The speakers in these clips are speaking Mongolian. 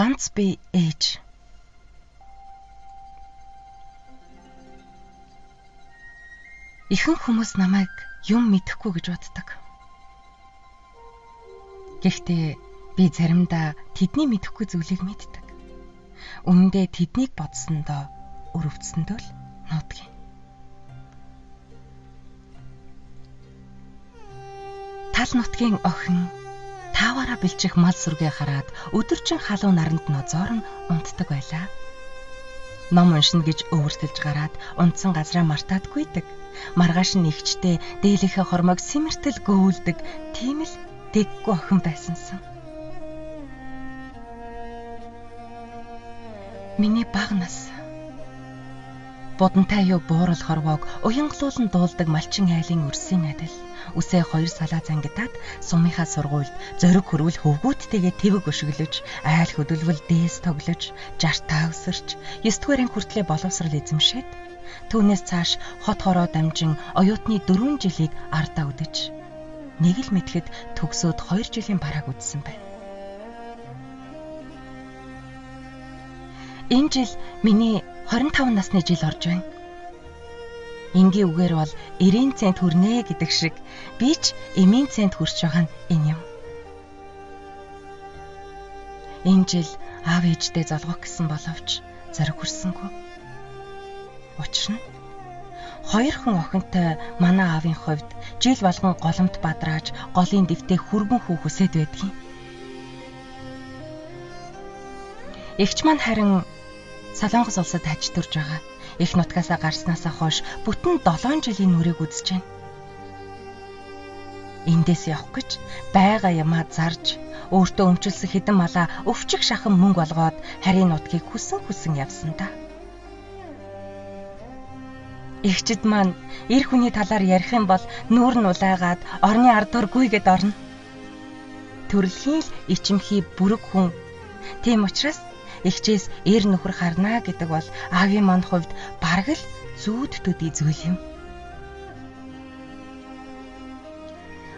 Ганц би ээж. Ихэнх хүмүүс намайг юм мэдэхгүй гэж боддог. Гэхдээ би заримдаа тэдний мэдэхгүй зүйлийг мэддэг. Үнэндээ тэднийг бодсондоо өрөвдсөндөө л нуудаг. Тал нутгийн охин тааваараа бэлчих мал сүргээ хараад өдөржин халуун наранд нозоорн унтдаг байлаа. Ном уншина гэж өвөртөлж гараад унтсан газраа мартаадгүйдэг. Маргааш нь нэгчтэй дээлийнхээ хормойг симэртэл гөөлдөг. Тийм л дэггүй охин байсансан. Миний бага нас Будантай юу буурал хорвоог уянгалуулан дуулдаг малчин айлын өрсийн адил үсээ хоёр салаа зангидаад сумынхаа сургуульд зориг хөрвөл хөвгүүдтэйгээ тэвэг өшөглөж айл хөдөлвөл дээс тоглож 60 өсөрч 9 дугаар анги хүртлээ боловсрал эзэмшээд түүнээс цааш хот хороо дамжин оюутны 4 жилийг ардаа үдэж нэг л мэтгэд төгсөөд 2 жилийн барааг үдсэн байна. Энэ жил миний 25 насны жил орж байна. Энгийн үгээр бол 90 цент хүрнэ гэдэг шиг би ч эмийн цент хүрч байгаа нь энэ юм. Энэ жил аав ээждээ золгох гэсэн боловч зориг хүрсэнгүй. Учир нь хоёр хүн охинтой манай аавын хувьд жил болгон голомт бадрааж голын дэвтээ хүргэн хүү хүсээд байдгийн. Эгч маань харин Солонгос улсад хаж төрж байгаа. Их нутгаасаа гарснаасаа хойш бүтэн 7 жилийн нүрийг үзэж байна. Эндээс явах гэж байгаа юмаа зарж өөртөө өмчилсөн хэдэн малаа өвчг шахан мөнгө олгоод харийн нутгийг хүсэн хүсэн явсан да. Эгчид маань эр хүний талаар ярих юм бол нүүр нь улаагаад орны ард дур гүйгээд орно. Төрөлхийн л ичимхий бүрэг хүн. Тийм учраас эгчээс эр нөхөр харнаа гэдэг бол аавын маань хувьд бараг л зүүд төдий зүйл юм.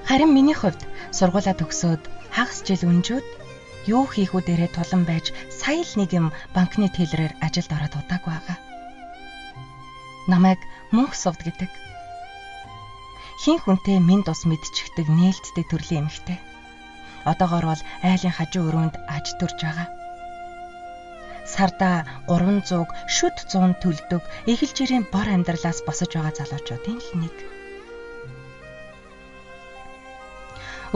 Харин миний хувьд сургуулаа төгсөөд хагас жил өнжөөд юу хийх үү дээрээ тулан байж сая л нэг юм банкны тейлрээр ажилд ороод удаагүй байгаа. Намайг мөнх сувд гэдэг. Хин хүнтэй минь тус мэдчихдэг нээлттэй төрлийн эмэгтэй. Одоогоор бол айлын хажуу өрөөнд аж төрж байгаа. Сарда 300 шүд 100 төлдөг эхэлж ирийн бор амьдралаас босож байгаа залуучуудын л нэг.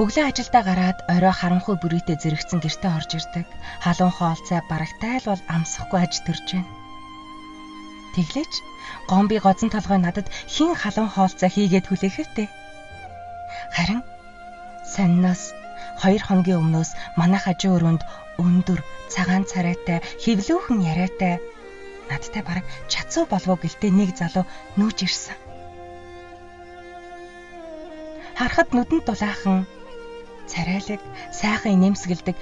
Өглөө ажилдаа гараад орой харанхуй бүрийтэй зэрэгцэн гэртээ орж ирдэг. Халуун хоолцай барагтай л бол амсахгүй аж төрж байна. Тэглээч гомби гозон толгой надад хин халуун хоолцай хийгээд хүлээхэвтэй. Харин сонноос 2 хоногийн өмнөөс манай хажуу өрөөнд өндөр цагаан царайтай хэвлүүхэн яриатай надтай бараг чацуу болов гэлтэй нэг залуу нүүж ирсэн. Харахад нүдэнд дулаахан царайлаг сайхан инээмсэгэлдэг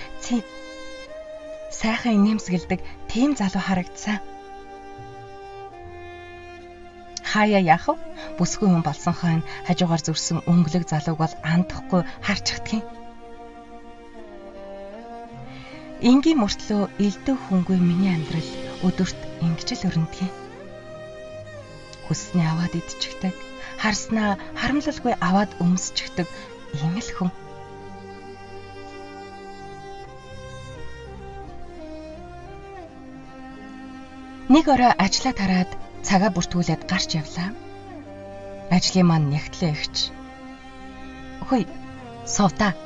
сайхан инээмсэгэлдэг тийм залуу харагдсан. Хаяа яах вэ? Бүсгүй хүн болсон хойно хажуугаар зүрсэн өнгөлөг залууг бол андахгүй харчихдгийн. Энгийн мөртлөө элдв хүнгүй миний амьдрал өдөрт ингэж л өрнөдгийг. Хүссний аваад идчихдэг, харснаа харамлалгүй аваад өмсчихдэг ийм л хүн. Нэг орой ажлаа тараад цагаа бүртгүүлээд гарч явлаа. Ажлын маань нягтлаа ихч. Хөөе, сувда.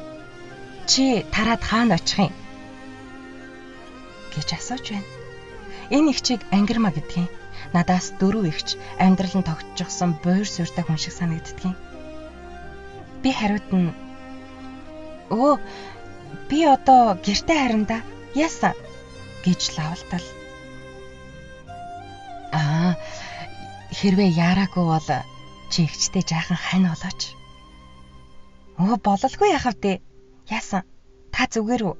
Чи тараад хаана очих юм? Гэж асууж байна. Энэ ихчийг ангирма гэдгийг. Надаас 4 ихч амьдрал нь тогтчихсон буур суурьтай хүн шиг санагддгийг. Би хариуд нь өө би одоо гэртээ харин да. Яасан гэж лавлтал. Аа хэрвээ яараагүй бол чи ихчтэй жаахан хань олооч. Өө бололгүй яхав дээ. Яасан? Та зүгээр үү?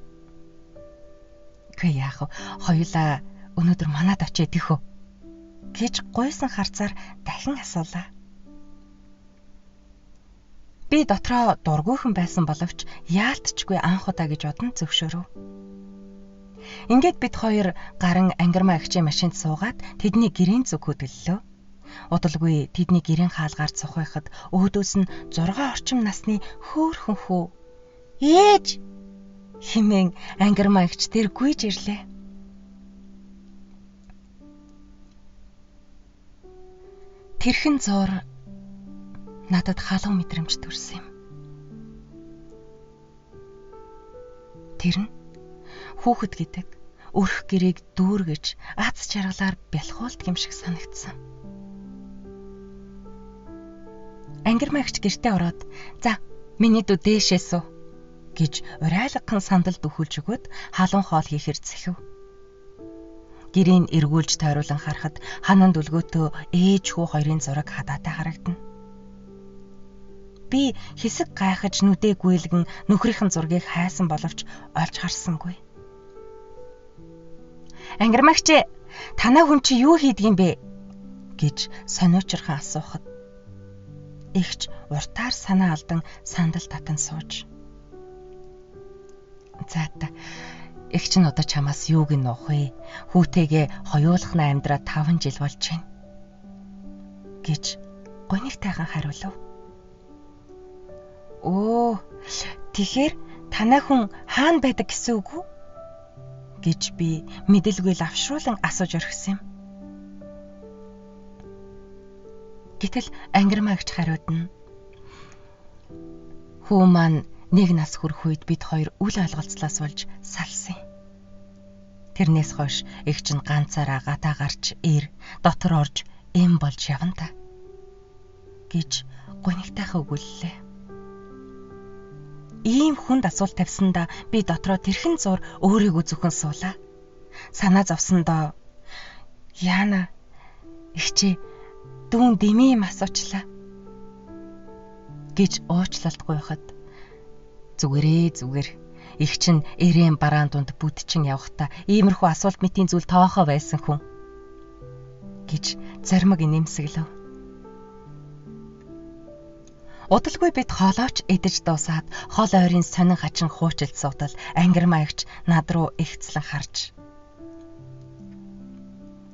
Үгүй яах вэ? Хоёулаа өнөөдөр манад очие тэхөө гэж гуйсан харцаар дахин асуулаа. Би дотроо дургүйхэн байсан боловч яалтчгүй анх удаа гэж бодон зөвшөөрөв. Ингээд бид хоёр гаран Ангирмаа эгчийн машинд суугаад тэдний гэрийн зүг хөдөллөө. Удалгүй тэдний гэрийн хаалгаар цухайхад өөдөөс нь 6 орчим насны хөөрхөн хүү "Ээж!" хэмээн Ангирмаа эгч тэр гүйж ирлээ. Тэрхэн зур надад халуун мэдрэмж төрсөн юм. Тэр нь хүүхэд гэдэг өрх гэрээг дүүргэж аз жаргалаар бялхуулдаг юм шиг санагдсан. Ангирмагч гэртээ ороод "За, миний дүү дээшээ суу" гэж урайлгахан сандал дөхүүлж өгөөд халуун хоол хийхээр зэхэв. Гэрийг эргүүлж тойруулан харахад ханан дүлгөөтөө ээж хүү хоёрын зураг хадаатай харагдана. Би хэсэг гайхаж нүдээ гүйлгэн нөхрийнхэн зургийг хайсан боловч олж харсангүй. "Ангирмагч, танаа хүн чи юу хийдэг юм бэ?" гэж сониучирхан асуухад эгч уртаар санаа алдан сандал татан сууж. "За та, эгч нь одоо чамаас юуг нь нуух вэ? Хүүтэйгээ хоёулахна амьдраа 5 жил болж байна" гэж гонигтайхан хариулав. "Өө, тэгэхээр танай хүн хаана байдаг гэсэн үг үү?" гэж би мэдэлгүй лавшруулан асууж орхисон юм. Гэтэл Ангирмагч хариуд нь "Хүү маань нэг нас хүрэх үед бид хоёр үл ойлголцлоос болж салсан. Тэрнээс хойш эгч нь ганцаараа гадаа гарч ир, дотор орж эм болж явна та" гэж гонигтайхан өгүүллээ. Ийм хүнд асуулт тавьсандаа би дотроо тэрхэн зур өөрийгөө зөвхөн суулаа. Санаа зовсондоо "Яна, эгчээ дүүн дэмий юм асуучлаа" гэж уучлалт гуйхад "Зүгээрээ зүгээр. Эгч чинь эрээн бараан дунд бүдчин явхдаа иймэрхүү асуулт мэтийн зүйл тоохоо байсан хүн" гэж зоримог инээмсэглэв. Удалгүй бид хоолойч идэж дуусаад хол ойрын сонин хачин хуучилд суудал Ангирмаа эгч над руу ихцлэн харж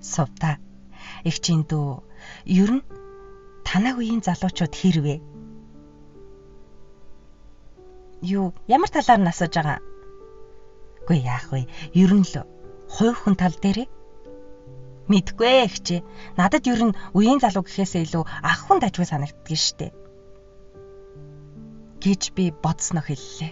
"Сувда, эгчийн дүү, ер нь танай үеийн залуучууд хэр вэ? Юу, ямар талаар нь асууж байгаа? Үгүй яах вэ? Ер нь л хувь хүн тал дээрээ. Мэдгүй эгчээ. Надад ер нь үеийн залуу гэхээсээ илүү ах хүн дажгүй санагддаг штэ" гэж би бодсноо хэллээ.